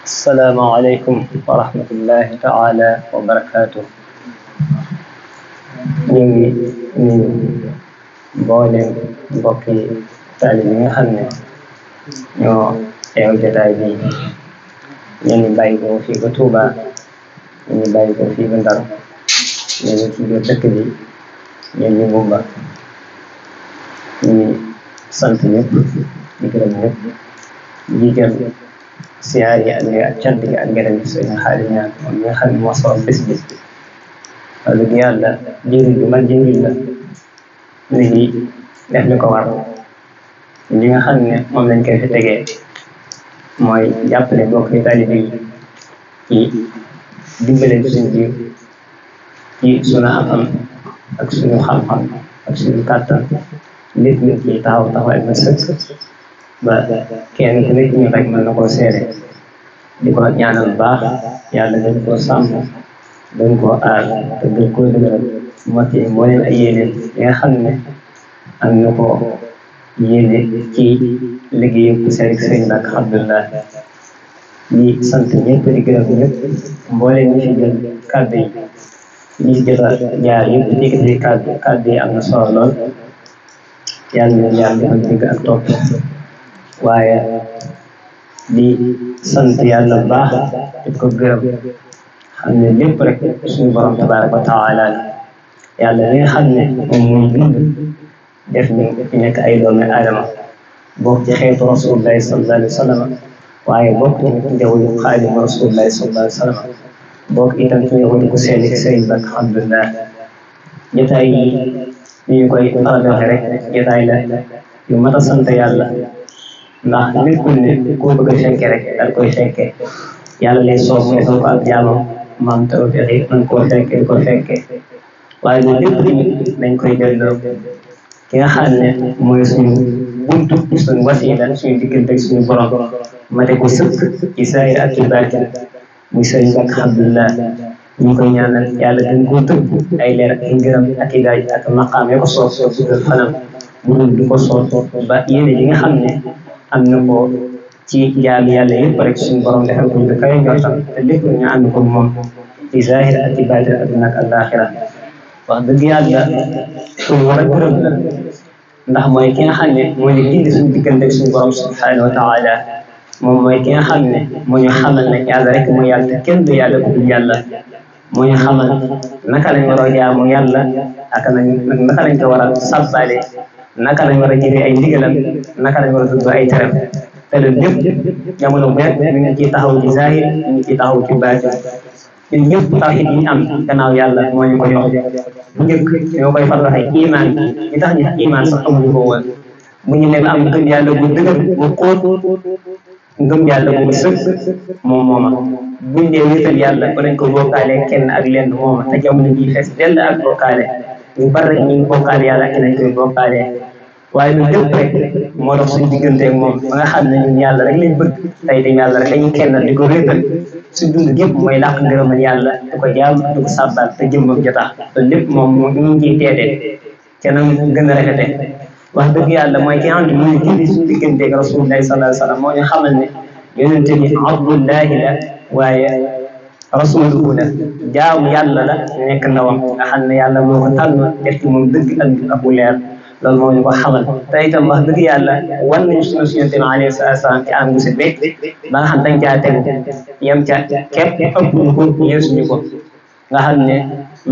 السلام عليكم ورحمة الله تعالى وبركاته. نيجي مبولم بوكي تعليمي خمنا ño teew jotaay bi ñu ngi bàyyi ko fii ba Touba ñu ngi bàyyi ko fii ba Ndar ñu ngi ci biir dëkk bi ñu ngi Ngumba ñu ngi sant ñëpp di gërëm ñëpp jiital siyaar yi ak cant gi ak gërëm yi sëñ Xaali ñaan moom mi nga xam ne moo soxal bés bi wax dëgg yàlla jëriñ bi man jëriñ la nit ñi def li ko war li nga xam ne moom lañ koy fi tegee mooy jàppale bokk taalibe yi ci dimbale suñu biir ci suñu am ak suñu xam-xam ak suñu kàttan lépp ñu ci taxawaay ba sëkk ba kenn ku nekk ñu rek mën na koo seede di ko ñaanal baax yàlla dañ koo sàmm dañ koo aar te dañ koo dëgëral moti mbooleem ay yéeneen yi nga xam ne am na ko yéene ci liggéeyu sëriñ Mbàkke Abdullah ñi sant ñëpp di gërëm ñëpp mbooleem ñi fi jël kàddu yi ñi jot a jaar yëpp di kàddu yi am na solo lool yàlla na yàlla defal dégg ak topp waaye di sant yàlla bu baax di ko gërëm xam ne lépp rek suñu borom tabaraka wa taala yàlla li nga xam ne moom mooy bind def ñu nekk ay doomi aadama bokk ci xeetu rasulullahi sallallahu alayhi wa sallam waaye bokk tamit ci njawwu xaadimu rasulullahi sallallahu alayhi wa sallam bokk itam ci njawwu ku sell ci sëriñ Mbàkke Abdullah jotaay yi ni ñu koy faral di waxee rek jotaay la yu mat a sant yàlla ndax nekkul ne koo bëgg a fekke rek dal koy fekke yàlla lay soob mu defal ko ak jaamam maam tawfiq yi man koo fekke di ko fekke waaye loolu lépp tamit dañ koy delloo ki nga xam ne mooy suñu buntu suñu wasiila suñu diggante suñu borom mate ko sëkk ci saayir ak ci baatin muy sëriñ Mbàkke Abdullah ñu ngi koy ñaanal yàlla gën koo tëbb ay leer ak ngërëm ak i daaj ak maqaam ya ko soob soob si fanam mu dul du ko soob ba yéene yi nga xam ne am na ko ci jaam yàlla yëpp rek suñu borom defal ko ñu kawe njortam te lépp ñu ànd ko moom ci saayir ak ci baatin adduna ak àllaaxira wax dëgg yàlla suñu war a gërëm la ndax mooy ki nga xam ne moo ñu indi suñu diggante ak suñu borom subhanahu wa taala moom mooy ki nga xam ne moo ñu xamal ne yàlla rek mooy yàlla te kenn du yàlla ku dul yàlla moo ñu xamal naka lañ war a jaamu yàlla ak naka lañ ko war a sàbbaale naka lañ war a jëfee ay ndigalam naka lañ war a dugg ay teram te loolu lépp jamono bu nekk mi ngi ciy taxaw ci zahir mi ngi ciy taxaw ci baatin ñun ñëpp tawhid yi ñu am gannaaw yàlla moo ñu ko jox bu njëkk ñoo koy faral waxee iman li tax ñu iman sax amuñu ko woon mu ñu leen am ngëm yàlla bu dëgër bu xóot ngëm yàlla bu sëkk moom mooma buñ dee wéetal yàlla ko nañ ko bokkaale kenn ak lenn mooma te jamono ji fees dell ak bokkaale ñu bari rek ñu ngi bokkaale yàlla ak nañ koy bokkaale waaye loolu lépp rek moo tax suñu diggante ak moom ba nga xam ne ñun yàlla rek lañ bëgg tey dañ yàlla rek dañuy kennal di ko wéetal su dund gépp mooy làq ngërëmal yàlla di ko jaam di ko sàbbal te jëmmam jotax loolu lépp moom ñu ngi ciy teedee te nag gën a rafete wax dëgg yàlla mooy ki nga xam ne mu ngi gindi suñu diggante ak rasulullahi sallallahu alayhi wa sallam moo ñu xamal ne yonente bi abdullahi la waaye rasuluhu la jaamu yàlla la nekk ndawam nga xam ne yàlla moo ko tànn def ci moom dëgg ak bu leer loolu moo ñu ko xamal te itam wax dëgg yàlla wan nañu suñu yonente bi alayhi salaam ci anam gu si béy ba nga xam dañ caa tegu yem ca képp ëpp ñu ko yeesuñu ko nga xam ne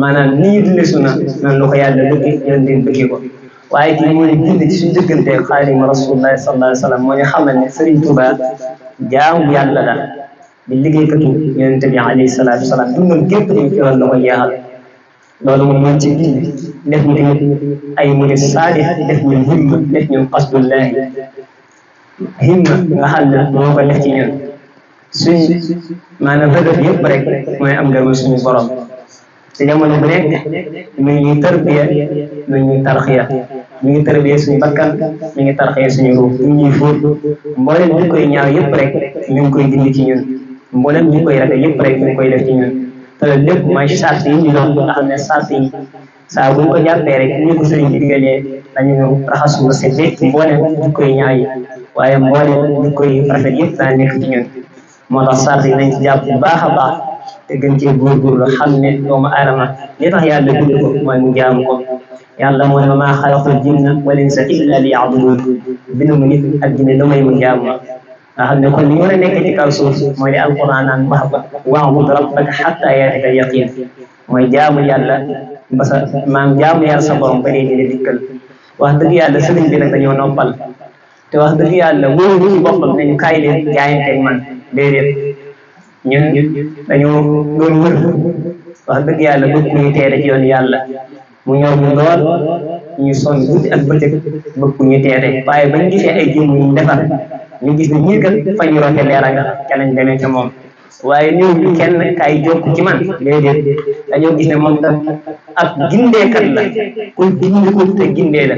maanaam ni ñu dundee suna noonu la ko yàlla bëgg yonente bi bëggee ko waaye kii moo ñu bind ci suñu diggante xaadimu rasulillahi sallallahu alayhi wa sallam moo ñu xamal ne Sëriñ Tuuba jaamu yàlla la di liggéeykatu yonente bi alayhi salaatu wa salaam dundal gépp ñu ci loolu la ko jeexal loolu moom moo ci bind def ñu tamit ay murid saalih def ñu himma def ñu qasdullahi himma nga xam ne moo ko def ci ñun suñ maanaam bëgg yëpp rek mooy am ngërëm suñu borom te jamono bu nekk mi ngi ñuy tarbiya mi ngi ñuy tarxiya mi ngi tarbiya suñu bakkan mi ngi tarxiya suñu ruux mi ngi ñuy fóot mboolem ñu koy ñaaw yëpp rek mi ngi koy dindi ci ñun mboolem ñu koy rafet yëpp rek mi ngi koy def ci ñun te loolu lépp mooy sart yi ñu doon nga xam ne sart yi saa bu ñu ko jàppee rek ñu ko sëriñ bi digalee dañu raxasu ba set mboolem ñu koy ñaaw yi waaye mboolem ñu koy rafet yëpp daa nekk ci ñun moo tax sart yi nañ ci jàpp bu baax a baax te gën cee góorgóorlu xam ne doomu aadama li tax yàlla bind ko mooy mu jaamu ko yàlla mooy wa maa xalaqtul jinna wal insa illa liya'budun bind mu nit ak jinne lu may mu jaamu nga xam ne kon li war a nekk ci kaw suuf mooy li alquran naan wa'bud rabbaka hatta ya'tiyakal yaqiin mooy jaamu yàlla ba sa jaamu yàlla sa borom ba dee di dikkal wax dëgg yàlla sëriñ bi nag dañoo noppal te wax dëgg yàlla wóoru ci boppam nañu kaay leen jaayanteeg man déedéet ñun dañoo doon wër wax dëgg yàlla bëgg ñu teere ci yoon yàlla mu ñëw ñu lool ñu sonn guddi ak bëccëg bëgg ñu teere waaye bañ gisee ay jëmm yu defar ñu gis ne ñii kat fa ñu rote leera nga ca lañ demee ca moom waaye ñëw ñu kenn kay jokk ci man déedéet dañoo gis ne moom tam ak gindeekat la ku gindiku te gindee la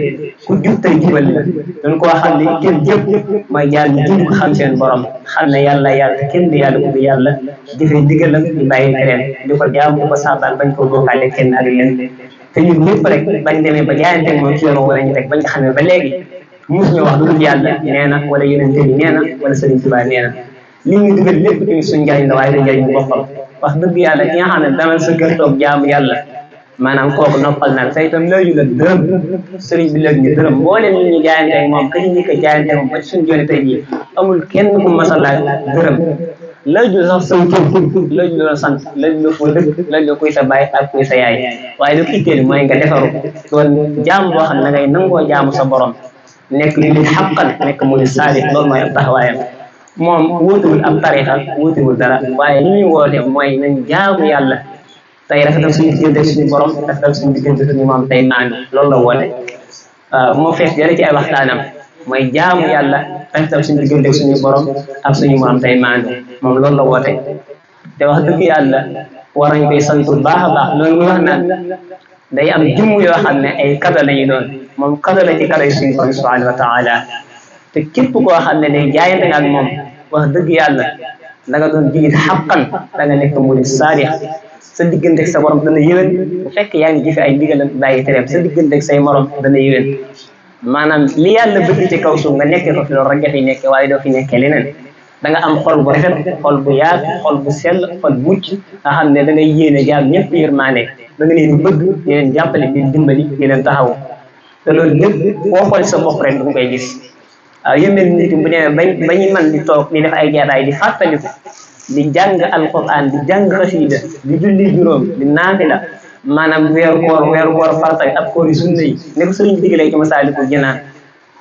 ku jub te jubal la dañ koo xam ne kenn jëpp mooy jaar ñu gindi ko xam seen borom xam ne yàlla te kenn du yàlla ku du yàlla jëfee ndigalam di bàyyi keneen di ko jaam di ko saabal bañ ko bokkaale kenn ak leen te ñun ñëpp rek bañ demee ba jaayante moom ci yoon wala ñu teg bañ nga xam ne ba léegi mus ñu wax lu dul yàlla nee na wala yeneen bi nee na wala Sëriñ Tuubaa nee na li ñu digal lépp tamit suñu njariñ la waaye du njariñ bu boppam wax dëgg yàlla ki nga xam ne damal sa kër toog jaamu yàlla maanaam kooku noppal na te itam léegi la dërëm sëriñ bi léegi ñu dërëm mboolem ñu ñu jaayante ak moom kañ ñi ko jaayante moom ba ci suñu joone tey jii amul kenn ku masala dërëm léegi sax sa tur léegi la sant léegi la foo dëkk léegi la kuy sa baay ak kuy sa yaay waaye lu itteel mooy nga defaru doon jaam boo xam ne ngay nangoo jaamu sa borom nekk li di xaqan nekk mu di saalix loolu mooy ab taxawaayam moom wóotuwul ab tarixa wóotuwul dara waaye li ñuy woote mooy nañ jaamu yàlla tey rafetal suñu diggante suñu borom rafetal suñu diggante suñu moom tey maanu loolu la woote moo fees jële ci ay waxtaanam mooy jaamu yàlla rafetal suñu diggante suñu borom ak suñu moom tey maanu moom loolu la woote te wax dëgg yàlla war nañ koy sant bu baax a baax loolu muy wax naan day am jëmm yoo xam ne ay kado lañuy doon moom kado la ci kado yi suñu borom subhanahu wa taala te képp koo xam ne day jaayante nga ak moom wax dëgg yàlla da nga doon jigit xaqan da nga nekk mu di saadix sa diggante ak sa borom dana yéwén bu fekk yaa ngi jëfe ay ndigalam bàyyi tereem sa diggante ak say morom dana yéwén maanaam li yàlla bëgg ci kaw suuf nga nekkee ko fi loolu rek nga fi nekkee waaye doo fi nekkee leneen da nga am xol bu rafet xol bu yaatu xol bu sell xol bu mucc nga xam ne da ngay yéene jaam ñëpp yërmaane da nga leen bëgg di leen jàppale di dimbali di leen taxawu te loolu lépp boo xool sa bopp rek da nga koy gis waaw yëmel nit bu demee bañu man di toog di def ay jaataay di fàttaliku di jàng alquran di jàng xasida di julli juróom di naafila maanaam weeru koor farata ak koor yi sunna yi ne ko sëriñ bi digalee ci Masaalikul Jinaan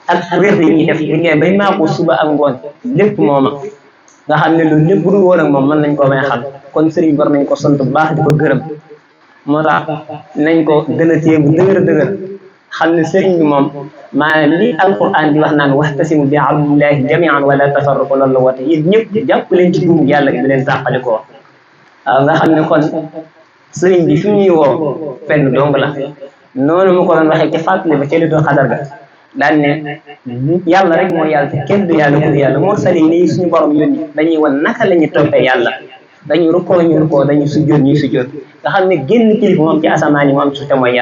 ak wér yi ñuy def bu ñëwee bañ maa ko suba ak ngoon lépp mooma nga xam ne loolu lépp bu dul woon ak moom mën nañ koo may xam kon sëriñ war nañ ko sant bu baax di ko gërëm moo tax nañ ko gën a téye bu dëgër xam ne sëriñ bi moom maanaam li alquran di wax naan waxtasimu bi hablillahi jamian wala tafarraqu loolu la woote yéen ñëpp jàpp leen ci buum yàlla bi leen tàqalikoo waaw nga xam ne kon sëriñ bi fi ñuy woo fenn dong la noonu mu ko doon waxee ci fàttali ba ca Laylatul Qadr ga daan ne yàlla rek mooy yàlla te kenn du yàlla ku du yàlla mursali yi suñu borom yónni dañuy wan naka la ñuy toppee yàlla dañuy rukkoo dañuy sujjóot ñuy sujjóot nga xam ne génn kilifa moom ci asamaan yi moom suuf mooy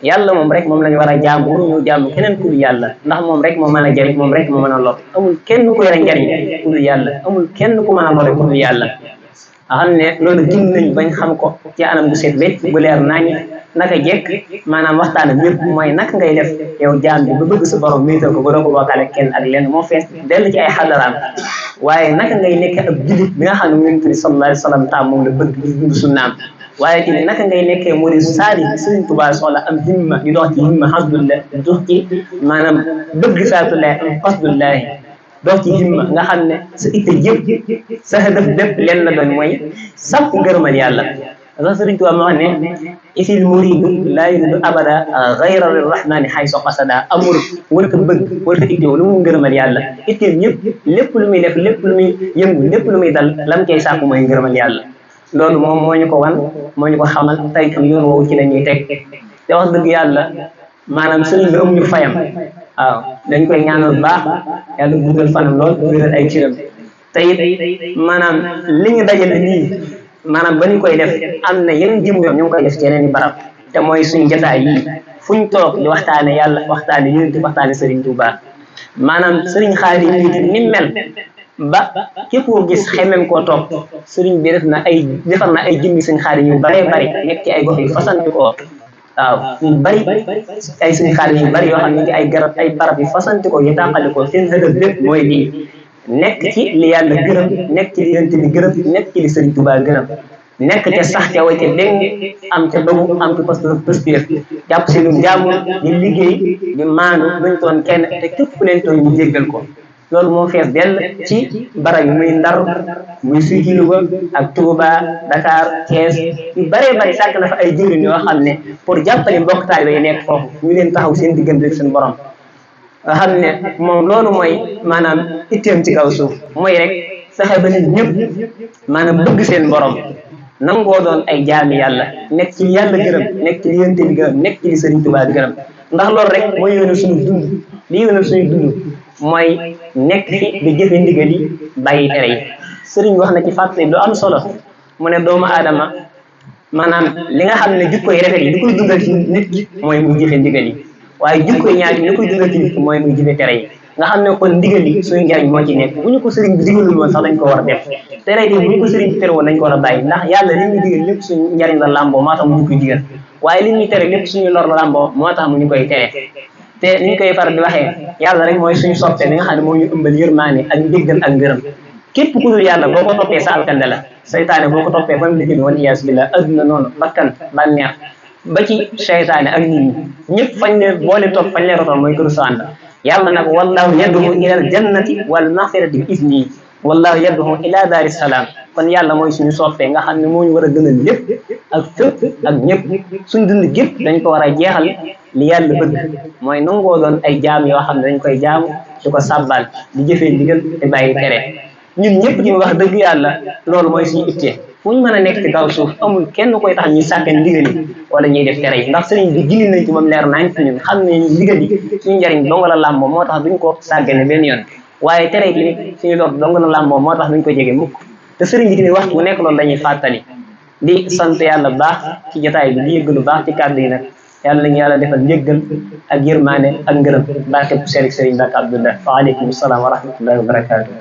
yàlla moom rek moom lañu war a jaam waruñu jaam keneen ku dul yàlla ndax moom rek moo mën a jëriñ moom rek moo mën a lor amul kenn ku yore njëriñ ku dul yàlla amul kenn ku mën a lore ku dul yàlla nga xam ne loolu gën nañ bañ xam ko ci anam bu set wecc bu leer nañu naka jekk maanaam waxtaan ak ñëpp mooy naka ngay def yow jaam bi ba bëgg sa borom méital ko ba doo ko bokkaale kenn ak lenn moo fees dell ci ay xadaraam waaye naka ngay nekk ab jullit bi nga xam ne Yonent bi sallallahu alayhi wa sallam tam moom la bëgg di dund sunnaam waaye tamit naka ngay nekkee mu di saari Sëriñ Tuubaa soxla am himma di dox ci himma xasdullah di dox ci maanaam bëgg saatullahi am qasdullahi dox ci himma nga xam ne sa itte yëpp sa hadaf lépp leen la doon mooy sàkku ngërëmal yàlla sax Sëriñ Tuubaa ma wax ne isil muridu laa yuridu abada gayra lirrahmani xaysu qasada amul warta bëgg warta itteew lu mu ngërëmal yàlla itteem ñëpp lépp lu muy def lépp lu muy yëngu lépp lu muy dal lam cay sàkku mooy ngërëmal yàlla loolu moom moo ñu ko wan moo ñu ko xamal tey tam yoon woowu ci la ñuy teg te wax dëgg yàlla maanaam sëriñ bi amuñu fayam waaw dañ koy ñaanal baax yàlla guddal fanam lool wéral ay ciram te it maanaam li ñu dajale nii maanaam ba ñu koy def am na yeneen jëm yoon ñu ngi koy def ci yeneen i barab te mooy suñ jotaay yi fuñ toog di waxtaane yàlla waxtaane Yonent bi waxtaane Sëriñ Tuubaa maanaam sëriñ Xaadim ni mel ba képp koo gis xemem koo topp. Sëriñ bi defar na ay jëmmi sëñ Xaadim yu baree bari nekk ci ay gox yu fasanti ko waaw ñu bari ay sëñ Xaadim yu bari yoo xam ne ngi ay garab ay barab yu fasanti ko yu tàqali ko seen hëdëf lépp mooy lii nekk ci li yàlla gërëm nekk ci li yonent bi gërëm nekk ci li Sëriñ Tuubaa gërëm nekk ca sax ca way ca dégg am ca dogu am ci posture jàpp si lu jaamu di liggéey di maanu duñ toon kenn te képp ku leen tooñ ñu jéggal ko loolu moo fees dell ci barab yi muy Ndar muy fii ci Louga ak Touba Dakar Thiès yu bëree bëri sàkk na fa ay jëwriñ yoo xam ne pour jàppale mbokk taalibe yi nekk foofu ñu leen taxaw seen diggante ak seen borom nga xam ne moom loolu mooy maanaam itteem ci kaw suuf mooy rek fexe ba nit ñëpp maanaam bëgg seen borom nangoo doon ay jaami yàlla nekk ci li yàlla gërëm nekk ci li yonent bi gërëm nekk ci li Sëriñ Tuubaa di gërëm ndax loolu rek mooy yónal suñu dund li yónal suñu dund mooy nekk fi di jëfe ndigal yi bàyyi tere yi. Sëriñ wax na ci fàttali lu am solo mu ne doomu aadama maanaam li nga xam ne jikko yi rafet yi li koy dundal ci nit ki mooy muy jëfe ndigal yi waaye jikko yi ñaar yi li koy dundal ci nit ki mooy muy jëfe tere yi nga xam ne kon ndigal yi suñu njariñ moo ci nekk bu ñu ko sëriñ bi digalul woon sax dañ ko war a def tere yi bu ñu ko sëriñ bi tere woon dañ ko war a bàyyi ndax yàlla li ñu digal lépp suñu njariñ la làmboo moo tax mu ñu koy digal waaye li ñuy tere lépp suñu lor la làmboo moo tax mu ñu koy tere te ni ñu koy faral di waxee yàlla rek mooy suñu soppe li nga xam ne moo ñu ëmbal yërmaane ak njéggal ak ngërëm képp ku dul yàlla boo ko toppee sa alkande la seytaane boo ko toppee fa mu liggéey wala iyaas billah adduna noonu bakkan bànneex ba ci seytaane ak nit ñi ñëpp fañ ne boole topp fañ leen rotoon mooy këru sa ànd yàlla nag wallahu yad'u ila al jannati wal maghfirati bi isnihi wallahu yad'u ila daari salaam kon yàlla mooy suñu soppee nga xam ne moo ñu war a gënal lépp ak fépp ak ñëpp suñ dund gépp dañ ko war a jeexal li yàlla bëgg mooy nangoo doon ay jaam yoo xam ne dañ koy jaamu di ko sàbbal di jëfee ndigal te bàyyi tere ñun ñëpp ñu wax dëgg yàlla loolu mooy suñu ittee fu ñu mën a nekk ci kaw suuf amul kenn koy tax ñuy sàggan ndigal yi wala ñuy def tere yi ndax sëriñ bi gindi nañ ci moom leer nañ fi ñun xam ne ndigal yi suñu njariñ dong la làmboo moo tax duñ ko sàggane benn yoon waaye tere yi tamit suñu lor dong la làmboo moo tax duñ ko jege mukk te sëriñ bi tamit waxtu bu nekk loolu dañuy fàttali di sant yàlla baax ci jotaay bi di yëggalu baax ci kàddu yi nag yàlla nañu yàlla defal njëggal ak yërmaane ak ngërëm barke bu sëriñ Mbàkke Abdoulaye wa aleykum salaam wa rahmatullahi wa barakatuh